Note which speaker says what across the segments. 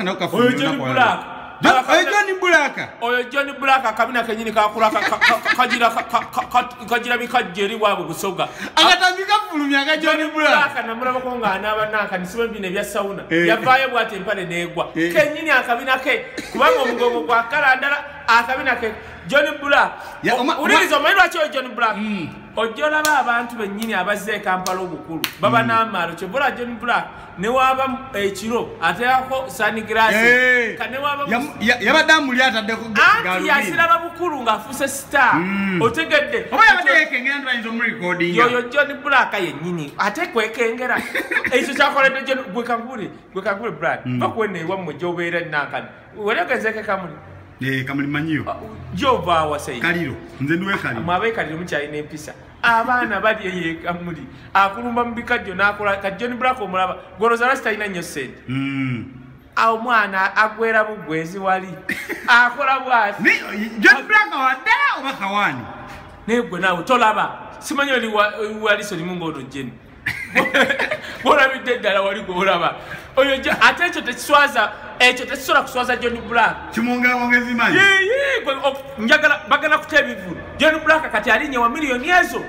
Speaker 1: nako
Speaker 2: Oyo John Black.
Speaker 1: Oyo John Black.
Speaker 2: Oyo John Black akabina kenyini kakula kagira kagira bikajje eri bwabo busoga.
Speaker 1: Akatambi kafulumya ka John Black.
Speaker 2: Namulabako nga anaaba nanka nisibe bino ebya sauna. Yavaayo bw'ati empale n'egwa. Kenyini akabina ke kubanga omugongo gwa kala ndala akabina ke John Black. Uliriza omanyi lwaki oyo John Black? Ojja olaba abantu bennyini abazze e Kampala obukulu baba n'amaalo kyova John Black ne waaba ekiro ateekako sunglasses ka ne waaba
Speaker 1: yabadde amuli ataddeko
Speaker 2: anti yaziraba bukulu ng'afuuse star. Otegedde
Speaker 1: oba yabadde yeekengera nti bayinza omurecordinga.
Speaker 2: Yoyo John Black yennyini ate kwekengera ekyo kyakoledde John. Gwe kankubule Brad bakuwena ewammwe gy'obeera nankani wali ogenzeeko e Kamuli?
Speaker 1: Kamuli manyiyo.
Speaker 2: Gy'ova awaseyo.
Speaker 1: Kaliro nze ndiwe Kaliro.
Speaker 2: Mwe Kaliro mukyalina empisa. Abaana bali eyo e Kamuli akulumba mu bikajjo n'akola ka John Black omulaba gw'olowooza lwaki talina nnyo ssente. Awo omwana agwera bugwezi wali akola bw'ati.
Speaker 1: John Black waddala oba kawaani?
Speaker 2: Naye gwe naawe tolaba simanyi oli waliso limu ng'ono Jenny. Bw'olabidde ddala wali gw'olaba oyo ate ekyo tekiswaza ekyo tekisobola kuswaza John Black.
Speaker 1: Kimwongera bwongezi maanyi.
Speaker 2: Njagala bagenda kuta ebivvulu. John Black kati alinnya wa miliyoni ezo.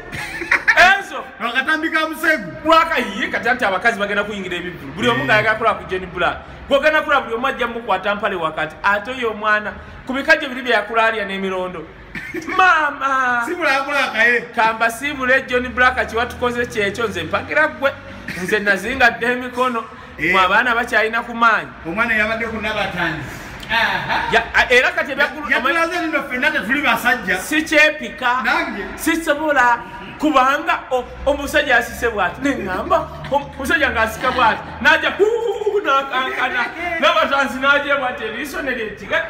Speaker 2: Ezo.
Speaker 1: Akatambi ka Musegu.
Speaker 2: Black ye kati anti abakazi bagenda kuyingira ebivvulu. Buli omu ng'ayagala kulaba ku John Black. Gw'ogenda kulaba buli omu ajja mukwata mpale wakati. Ate oyo omwana ku bikajjo biri bye yakula alya n'emirondo. Maama.
Speaker 1: Sibula akula akaye.
Speaker 2: Kamba sibule John Black kiwatukoze kyekyo nze mpagira ggwe. Nze nazinga dda emikono. Mwe abaana bakyalina ku maanyi.
Speaker 1: Omwana yabadde ku Nabatanzi.
Speaker 2: Era kati ebyaggulu
Speaker 1: yatulaze nno ffenna tetuli basajja.
Speaker 2: Sikyepika.
Speaker 1: Nange.
Speaker 2: Sisobola kubanga omusajja asise bw'ati. Ne ŋŋamba omusajja ng'asika bw'ati. N'ajja n'akankana. Nabatanzi n'ajja bw'ati eriiso ne lyetiga.